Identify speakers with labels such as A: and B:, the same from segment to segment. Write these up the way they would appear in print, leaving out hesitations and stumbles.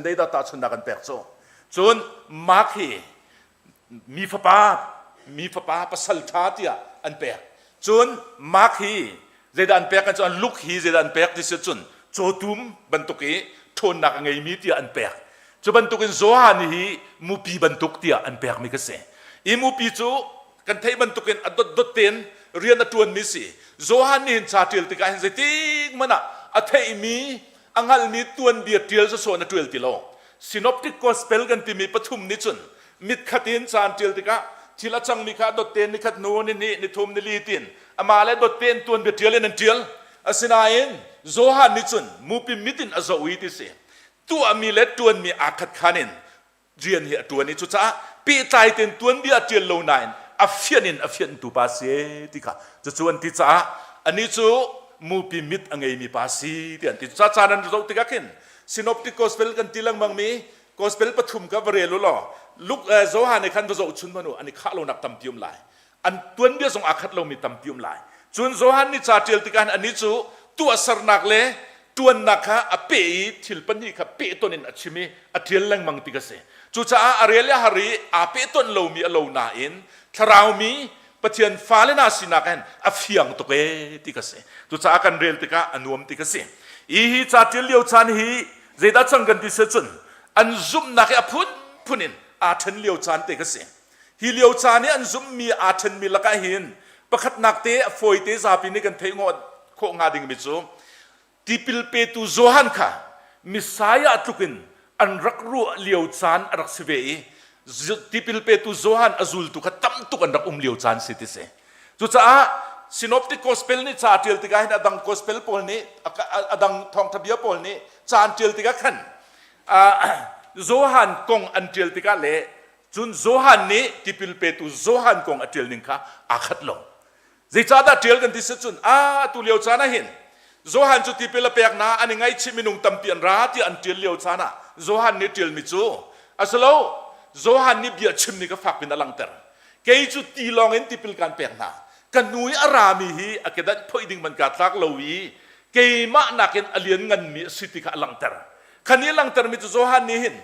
A: Zeidah tahchunnak an pek cu? Cun Mark hi mi fapa mi fapa pasal ṭha tiah an pek. Cun Mark hi zeidah an pek an cun Luke hi zeidah an pek ti si cun cawtum bantuk i ṭhawnnak a ngeimi tiah an pek. Cu bantukin Johan hi mupi bantuk tiah an pekmi ka si. I mupi cu kan theih bantukin a dotdot tein rian a ṭuanmi si. Johan nih hin ca ṭial tikah hin zeitik hmanh ah a theihmi a hngalhmi tuanbia ṭial sawsawh in a ṭial ti lo. Synoptic Gospel kan timi pathum nih cun mitkhat in ca an ṭial tikah thil a cangmi kha dot tein nikhat hnu nihnih nithum nili tiin amah le dot tein tuanbia ṭial in an ṭial. Asinain Johan nih cun mupi mit in a zoh i ti si. Tuahmi le ṭuanmi aa khat khan in rian hi a ṭuan i cucaah pehtlai tein tuanbia a ṭial lo nain a fianh in a fianhtu pa si ti kha cucu an ti caah anih cu mupi mit a ngeimi pa si ti an ti. Cucaah caan an zoh tikah khin Synoptic Gospel kan ti lengmang mi Gospel pathum kha va rel u law Luke Johan he khan va zoh chun hmanh u an i khah lonak tampi um lai. An tuanbia zong aa khat lomi tampi um lai. Cun Johan nih ca ṭial tikah anih cu tuahsernak le ṭuannak kha a peh i thil pahnih kha pehtonh in a chim i a ṭial lengmang ti ka si. Cucaah a rel i a har i aa pehtonh lomi a lo nain thlaraumi Pathian fale hna sinak hin a fiang tuk ee ti ka si. Cucaah kan rel tikah a nuam ti ka si. Hi hi ca ṭial lio caan hi zeidah cang kan ti si cun an zumhnak hi a phunphun in aa ṭhen lio caan te ka si. Hi lio caan i an zumhmi aa ṭhenmi lakah hin pakhatnak te a fawite zapi nih kan theih khawh hnga dingmi cu tipil petu Johan kha Messiah tluk in an rak ruah lio caan a rak si ve i tipil petu Johan a zultu kha tam tuk an rak um lio caan si ti si. Cucaah Synoptic Gospel nih ca a ṭial tikah hin a dang gospel pawl nih a dang thawngṭha bia pawl nih ca an ṭial tikah khan Johan kong an ṭial tikah le Cun Johan nih tipil petu Johan kong a ṭial ning kha aa khat lo. Zeicahdah ṭial kan ti si cun a tu lio caan ah hin Johan cu tipil a pek na an i ngaihchih minung tampi an ra tiah an ṭial lio caan ah Johan nih ṭialmi cu a si lo. Johan nih bia chimmi kha fak pin a langhter. Kei cu ti lawng in tipil kan pek hna. Ka hnu i a rami hi a kedanh phoih ding man kaa tlak lo i keimah nakin a lian nganmi a si ti kha a langhter. Kha nih a langhtermi cu Johan nih hin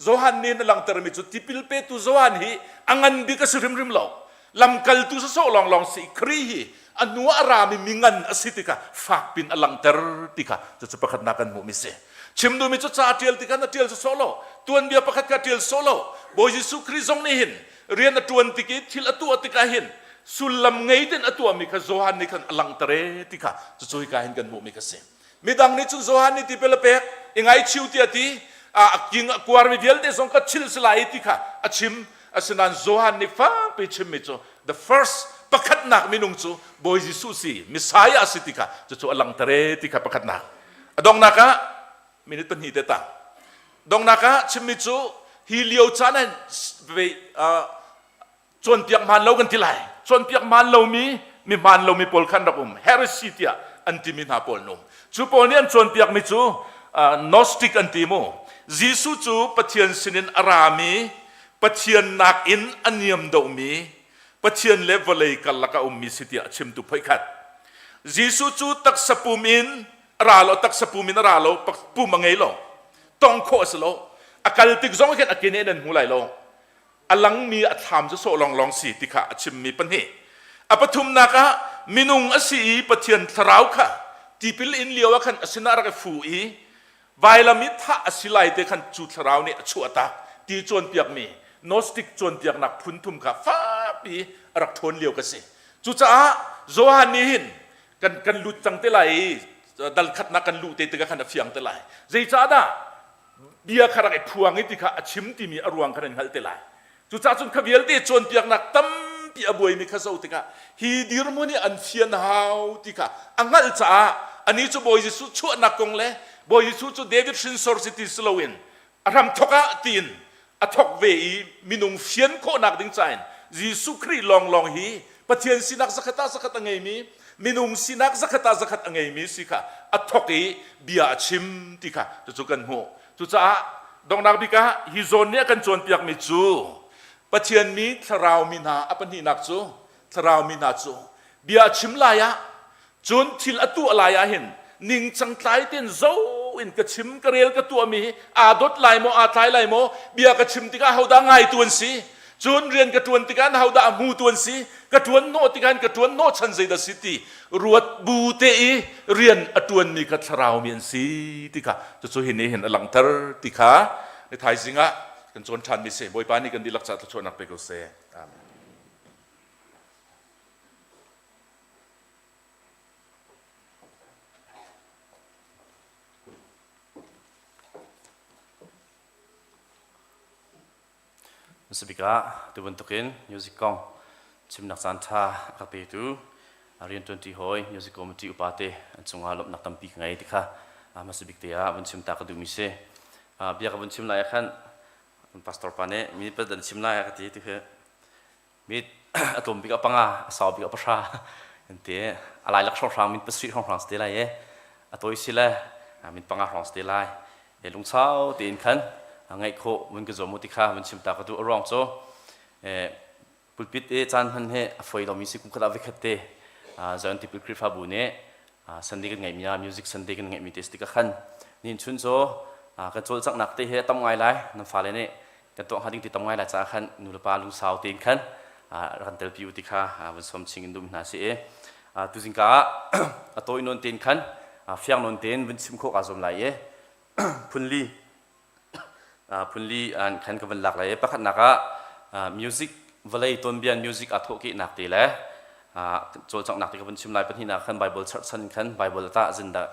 A: Johan nih na langhtermi cu tipil petu Johan hi a ngan bik a si hrimhrim lo. Lamkaltu sawsawh lawnglawng si Khrih hi a hnu ah a rami mi ngan a si tikah fak pin a langhter ti kha cucu pakhatnak kan hmuhmi si. Chim duhmi cu ca ṭial tikah na ṭial sawsawh lo, tuanbia pakhat kha ṭial sawh lo. Bawi Jesuh Khrih zong nih hin rian a ṭuan tik i thil a tuah tikah hin sullam ngei tein a tuahmi kha Johan nih khan a langhter ee ti kha cucu hika hin kan hmuhmi kha si. Midang nih cun Johan nih tipil a pek i ngaichiu tiah a ti. A king a kuarmi vialte zong ka chil si lai ti kha a chim. Asinain Johan nih fakpi chimmi cu the first pakhatnak minung cu Bawi Jesuh si, Messiah si ti kha cucu a langhter e ti kha pakhatnak. A donghnak ah minute pahnih te tang. Donghnak ah chimmi cu hi lio caan ah cawnpiak hmaan lo kan ti lai cawnpiak hmaan lomi mi hmaan lomi pawl khan rak um heresy tiah an timi hna pawl nung cu pawl nih an cawnpiakmi cu Gnostic an ti mu Jesuh cu Pathian sinin a rami Pathian nakin a niam deuhmi Pathian le vawlei karlak a ummi si tiah a chimtu phoikhat Jesuh cu taksa pum in a ra lo taksa pum in a ra lo pum a ngei lo tong khawh a si lo a kal tik zong khin a kene nan hmu lai lo a langmi a thlam cu sawh lawnglawng si ti kha a chimmi pahnih. A pathumnak ah minung a si i Pathian thlarau kha tipil in lio ah khan a sinah rak i fu i vailam i thah a si lai te khan cu thlarau nih a chuahtak ti cawnpiakmi Gnostic cawnpiaknak phun thum kha fakpi a rak ṭhawn lio ka si. Cucaah Johan nih hin kan kan lut cang te lai i dal khatnak kan luh te tikah khan a fiang te lai. Zeicahdah bia kha rak i phuang i ti kha a chim timi a ruang kha nan hngalh te lai. Cucaah cun kha vialte cawnpiaknak tampi a buaimi kha zoh tikah hi dirhmun hi an fian hau ti kha a hngalh caah anih cu Bawi Jesuh chuahnak kong le Bawi Jesuh cu David hrinsor si ti si loin a hramthok ah tiin a thok ve i minung fian khawhnak ding cain Jesuh Khrih lawnglawng hi Pathian sinak zakhat ah zakhat a ngeimi minung sinak zakhat ah zakhat a ngeimi si kha a thok i bia a chim ti kha cucu kan hmuh. Cucaah donghnak bik ah hi zawn nih a kan cawnpiakmi cu Pathian mi thlarau mi hna a pahnihnak cu thlarau mi hna cu bia a chim lai ah cun thil a tuah lai ah hin ningcang tlai tein zoh in ka chim ka rel ka tuahmi hi aa dot lai maw aa tlai lai maw bia ka chim tikah hodah ngaitu an si cun rian ka ṭuan tikah hodah a hmutu an si ka ṭuan hnawh tikah ka ṭuan hnawh chan zeidah si ti ruat bu te i rian a ṭuanmi kha thlarau mi an si ti kha cucu hi nih hin a langhter ti kha ni thaizing ah kan cawn ṭhanmi si Bawipa nih kan dihlak caah thluachuahnak pe ko seh. Amen.
B: Hmasabik ah tu bantukin music kong chimnak caan ṭha a ka petu rianṭuanṭi hawi music committee upa te an cungah lawmhnak tampi ka ngei ti kha hmasabik te ah vun chim ta ka duhmi si. Bia ka vun chim lai ah khan pastor pa nih mi dan chim lai a ka ti ti khi mi a tlawm bik ah panga a sau bik ah pahra an ti a lai lak hrawnghrang min pasarih hrawnghrang si te lai i a tawi si le min panga hrawng si te lai e lungsau tein khan ngaih khawh mun ka zuam u ti kha mun chim ta ka duh a ruang cu pulpit i caan hman hi a foi lomi si kum khat ah vikhat te Zion Tipil Khrihfabu nih Sunday kan ngeihmi ah music Sunday kan ngeihmi te si tikah khan nihin chun cu kan cawlcanghnak te hi a tam ngai lai nan fale nih kan tuah hnga ding ti tam ngai lai caah khan nu le pa lungsau tein khan rak kan telpi u ti kha vun sawm ching in duh hna si i tuzing ka ah a tawi nawn tein khan fiang nawn tein vun chim khawh kaa zuam lai i phunli phunli an khan ka vun lak lai i pakhatnak ah music vawlei tuanbia music aa thawhkehnak te le cawlcanghnak te ka vun chim lai pahnihnak khan Bible cherhchan khan Bible tah zindah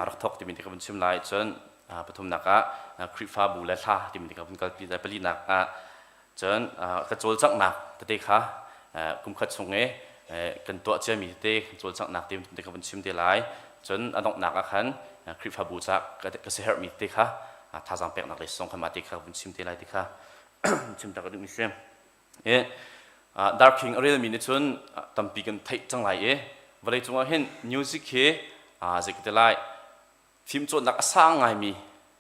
B: rak thawk timi te ka vun chim lai cun pathumnak ah Khrihfabu le hla timi ka vun kalpi lai palinak ah cun ka cawlcanghnak tete kha kumkhat chung i kan tuah ciami tete kan cawlcanghnak te ka vun chim te lai cun a donghnak ah khan Khrihfabu ca ka siaherhmi tete kha thazaang peknak lei song kha mah te kha vun chim te lai ti kha chim ta ka duhmi si. Darkhing a relmi nih cun tampi kan theih cang lai i vawleicung ah hin music hi zei ka ti lai fimcawnnak a sang ngaimi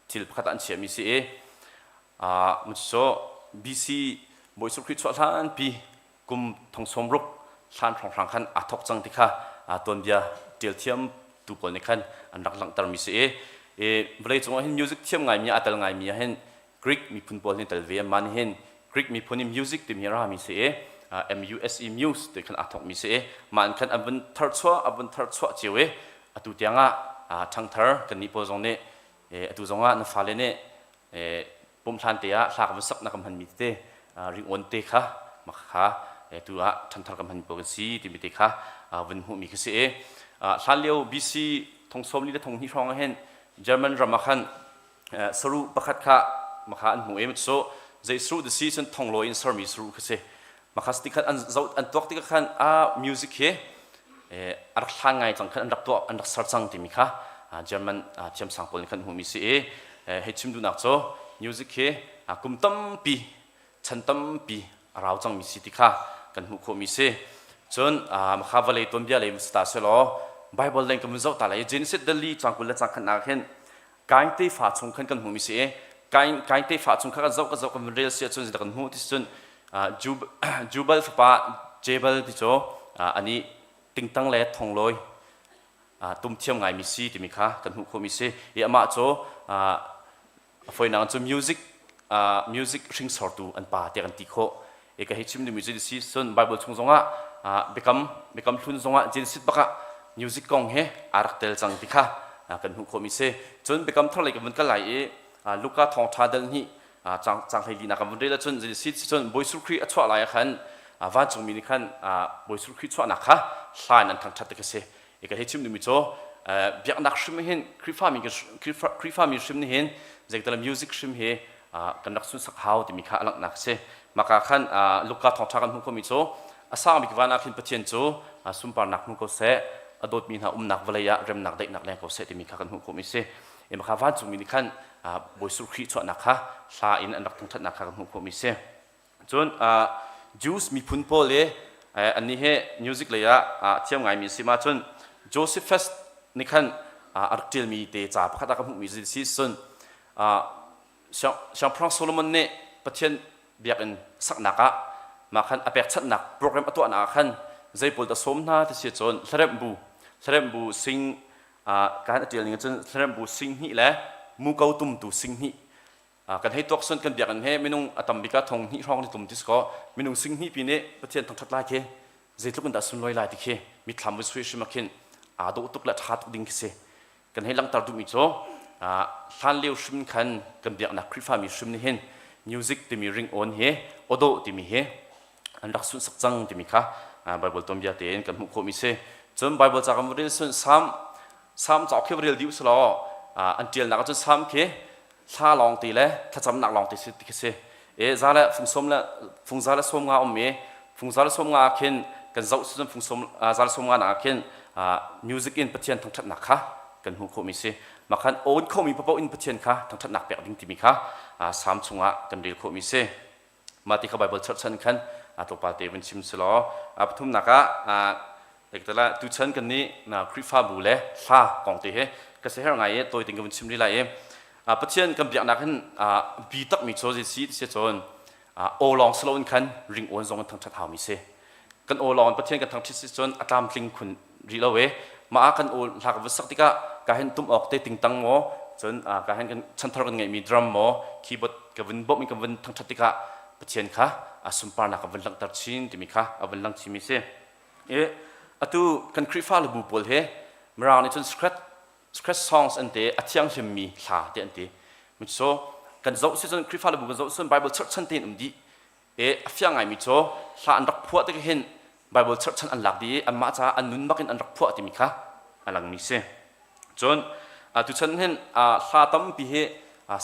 B: thil pakhat ah an chiahmi si i so BC Bawi Jesuh Khrih chuah hlanpi kum thong sawm ruk hlan hrawnghrang khan aa thawk cang ti kha tuanbia ṭial thiam tu pawl nih khan an rak langhtermi si i vawlei cungah hin music thiam ngaimi aa tel ngaimi ah hin Greek miphun pawl nih tel ve an mah nih hin Greek miphun i music timi rami si i MUSE Muse ti khan aa thawkmi si i mah in khan an vun tharchuah an vun tharchuah cio i atu tiang ah ṭhangthar kannih pawl zong nih atu zong ah na fale nih pumhlan te ah hla ka vun sak na ka hmanmi tete ringawn te kha mah kha tu ah ṭhanthar ka hmanmi pawl kan si timi te kha vun hmuhmi khi si i hlan lio BC thong sawm li le thong hnih hrawng ah hin German ram ah khan saruh pakhat kha makha an hmuh i so zei saruh da si cun thonglawi in sermi saruh kha si makha ti khan an zoh an tuak tikah khan a music hi a rak hlan ngai cang khan an rak tuah an rak ser cang timi kha German thiamsang pawl nih khan hmuhmi si i hei chim duhnak cu music hi kum tampi chan tampi a rau cangmi si ti kha kan hmuh khawhmi si cun makha vawlei tuanbia lei si ta selaw Bible leng kan vun zoh ta lai Genesis dali cang 20 le cang khatnak hin Kain tefa chung khan kan hmuhmi si i Kain Kain tefa chung kha kan zoh kan zoh kan vun rel si ahcun zeidah kan hmuh ti cun Jubal fapa Jebal ti cu anih tingtang le thonglawi tum thiam ngaimi si timi kha kan hmuh khawhmi si i amah cu a fawinak cu music music hringsortu an pa tiah kan ti khawh i ka hei chim duhmi cu si cun Bible chung zongah biakam biakam hlun zongah Genesis bak ah music kong he aa rak tel cang ti kha kan hmuh khawhmi si cun biakam thar lei kan vun kal lai i Luka thawngṭha dal hnih cang cang hlei linak kan vun rel ahcun Genesis cun Bawi Jesuh Khrih a chuah lai ah khan vancungmi nih khan Bawi Jesuh Khrih chuahnak kha hla in an thangṭhat ti kha si i ka hei chim duhmi cu biaknak hrim hin Khrihfami Khrihfami hrim nih hin zeital music hrim hi kan rak sunsak hau timi kha a langhnak a si. Maka khan Luka thawngṭha kan hmuh khomi cu a sang bik van ah khin Pathian cu sunparnak hmu ko seh, a dawtmi hna umnak vawlei ah remnak daihnak leng ko seh timi kha kan hmuh khomi si. I maka vancungmi nih khan Bawi Jesuh Khrih chuahnak kha hla in an rak thangṭhatnak kha kan hmuh khomi si. Cun Jews miphun pawl i annih hi music lei ah thiam ngaimi si ma cun Josephus nih khan a rak ṭialmi te ca pakhat ah ka hmuhmi si cun Siangpahrang Solomon nih Pathian biakinn saknak ah mah khan a pekchanhnak program a tuahnak ah khan zei pawl dah sawm hna ti si cun hlaremh bu hlaremh bu sing Kan a ṭial ning cun hlaremh bu 20,000 le muko tumtu 20,000. Kan hei tuak sun kan biakinn he minung a tam bik ah 2000 hrawng ni tum ti si kaw minung 20,000 pi nih Pathian thangṭhat lai khi zeitluk in dah sunlawi lai ti khi mitthlam vun sui hrim ah khin aa dawh tuk le ṭha tuk ding khi si. Kan hei langhter duhmi cu hlan lio hrim khan kan biaknak Khrihfami hrim nih hin music timi ringawn hi awdawh timi hi an rak sunhsak cang timi kha Bible tuanbia tein kan hmuh khawhmi si. Cun Bible ca kan rel sun Salm Salm cauk khi rel dih usih law an ṭialnak ahcun Salm khi thla lawng te le thlacamnak lawng te si ti khi si. E za le fung sawm le fung za le sawm nga um i fung za le sawm nga ah khin kan zoh cun fung sawm za le sawm nga nak ah khin music in Pathian thangṭhatnak kha kan hmuh khawhmi si. Mah khan awn khomi paoh in Pathian kha thangṭhatnak pek ding timi kha Salm chungah kan rel khawhmi si. Mah ti kha Baibal cherhchan khan tlawmpal te vun chim si law pathumnak ah tala tuchan kan nih Khrihfabu le hla kong te he ka siaherh ngai i tawi ting ka vun chim rih lai i Pathian kan biaknak hin bi takmi chaw si si ti cun aw lawng si loin khan ringawn zong in thangṭhat haumi si. Kan aw lawng in Pathian kan thangṭhat si cun a tlamtling khun rih lo i mah ah kan aw hla kan vun sak tikah ka hin tum awk te tingtang maw cun ka hin kan chanthar kan ngeihmi drum maw keyboard ka vun bawmh in kan vun thangṭhat tikah Pathian kha a sunparnak a vun langhter chin timi kha a vun lang chinmi si. I atu kan Khrihfa bu pawl he Mirang nih cun sacred sacred songs an ti a thianghlimmi hla te an ti. So kan zoh si cun Khrihfa bu kan zoh cun Bible cherhchan tein um dih E a fiang ngaimi cu hla an rak phuah tik hin Bible cherhchan an lak dih i anmah caah an nun bak in an rak phuah timi kha a langmi si. Cun tuchan hin hla tampi hi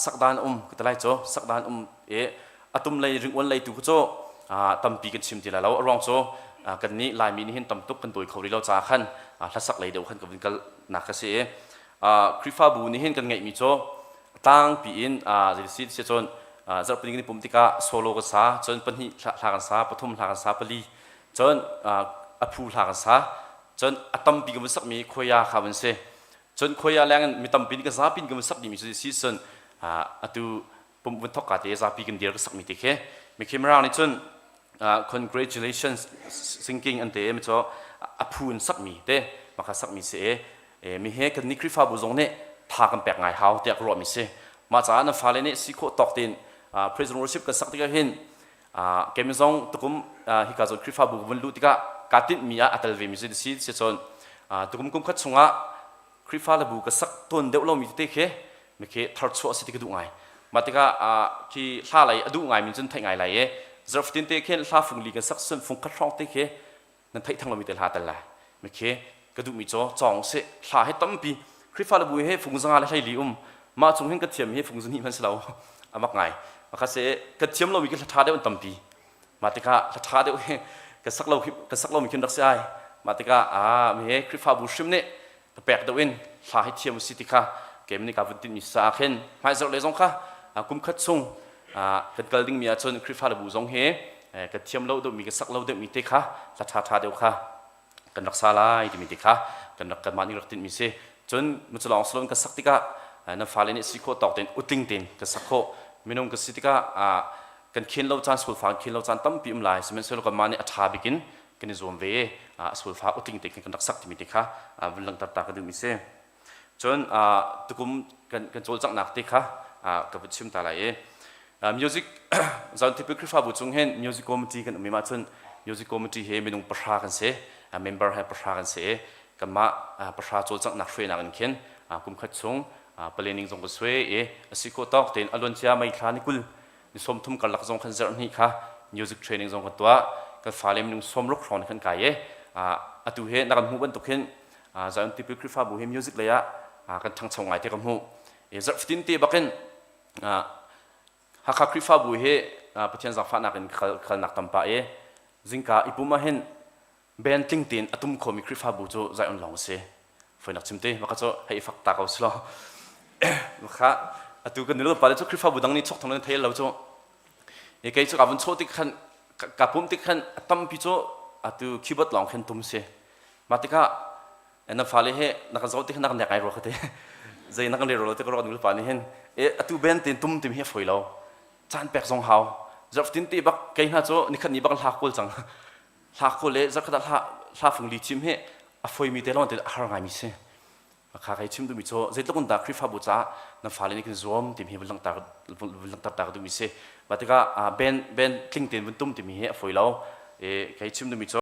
B: sakdan um ka ti lai cu sakdan um i a tum lei ringuan lei tu cu tampi kan chim ti lai lo a ruang cu kan nih Laimi nih hin tam tuk kan dawi kho rih lo caah khan hlasak lei deuh khan ka vun kal nak ka si i Khrihfabu nih hin kan ngeihmi cu tlangpi in zei si cun zarhpini kan i pumh tikah solo kan sa cun pahnih hla kan sa pathum hla kan sa pali cun a phu hla kan sa cun a tampi kan vun sakmi khoya kha vun si cun khoya leng in mi tampi nih kan zapi in kan vun sak dihmi cu si cun atu pumh vun thok ka te zapi kan dir ka sakmi te khi mikhi mirang nih cun congratulations singing an te mi cu a phu in sakmi te maka sakmi si e mi he kan ni Khrihfabu zong nih tha kan pek ngai hau tiah ka ruahmi si. Mah caah na fale nih si khawh tawk tein praise and worship kan sak tikah hin keimi zong tukum hika zawn Khrihfabu ka vun luh tikah kaa tinhmi ah a tel vemi si si si cun tukum kum khat chungah Khrihfa le bu ka sak tawn deuh lomi tete khi mikhi tharchuah si ti ka duh ngai. Mah tikah khi hla lei a duh ngai min cun theih ngai lai i zarhfatin te khin hla fung li kan sak sun fung khat hrawng te khi nan theih thang lomi te hla tel lai mikhi ka duhmi cu cawng sih hla hi tampi Khrihfa le bu he fung zanga le hleili um mah chung hin ka thiam hi fung zahnih hman si lo amak ngai maka se ka thiam lomi ka hla tha deuh an tampi mah tikah hla tha deuh hi ka sak lo ka sak lomi khin rak si ai mah tikah a mi he Khrihfabu hrim nih ka pek deuh in hla hi thiam si ti kha keim nih ka vun tinhmi sa ah khin hmaizarh le zong kha kum khat chung kan kal dingmi ahcun Khrihfa le bu zong hi ka thiam lo deuhmi ka sak lo deuhmi te kha hla ṭha ṭha deuh kha kan rak sa lai timi te kha kan rak kanmah nih rak tinhmi si cun mucalawng salon ka sak tikah na fale nih si khawh tawk tein utling tein ka sak khawh minung ka si tikah kan khen lo caan sulfa kan khen lo caan tampi um lai sihmanhsehlaw kanmah nih a ṭha bik in kan i zuam ve i sulfa utling te khin kan rak sak timi te kha vun langhter ta ka duhmi si cun tukum kan kan cawlcanghnak te kha ka vun chim ta lai i music Zion Tipil Khrihfabu chung hin music committee kan um i mah cun music committee he minung pahra kan si member he pahra kan si i kanmah pahra cawlcanghnak hruainak in khin kum khat chung planning zong ka suai i a si khawh tawk tein a luancia May thla ni 20 ni 30 karlak zong khan zarh hnih kha music training zong kan tuah kan fale minung 60 hrawng kan kai i atu he na kan hmuh bantuk hin Zion Tipil Khrihfabu hi music lei ah kan ṭhangcho ngai te ka hmuh i zarh fatin te bakin Hakha Khrihfabu hi Pathian zaangfahnak in kalnak tampa i zingka i pum ah hin band tling tein a tum khomi Khrihfabu cu Zion lawng a si. Foinak chim te maka cu hei fak ta ko si law maka atu kan nu pa le cu Khrihfabu dang nih chok thong nan thei lo cu e kei cu ka vun chawh tik khan ka pum tik khan a tampi cu atu keyboard lawng khan tum si mah tikah na fale he na kan zoh tik na kan nek ai rua ka te zei na kan le ro te ka ro nu pa nih hin e atu ben tin tum tim hi foi lo caan pek zong hau zarh tin te bak kei hna cu nikhat ni bak hla kawl cang hla kawl le zarh khat hla hla fung li chim hi a foi mi te lawng te a har ngai mi si. Kha kai chim duhmi cu zeitluk in dah Khrihfabu caah na fale nih kan zuam timi hi vun langhter vun langhter ta ka duhmi si. Mah tikah band band tling tein vun tum timi hi a fawi lo. I kai chim duhmi cu.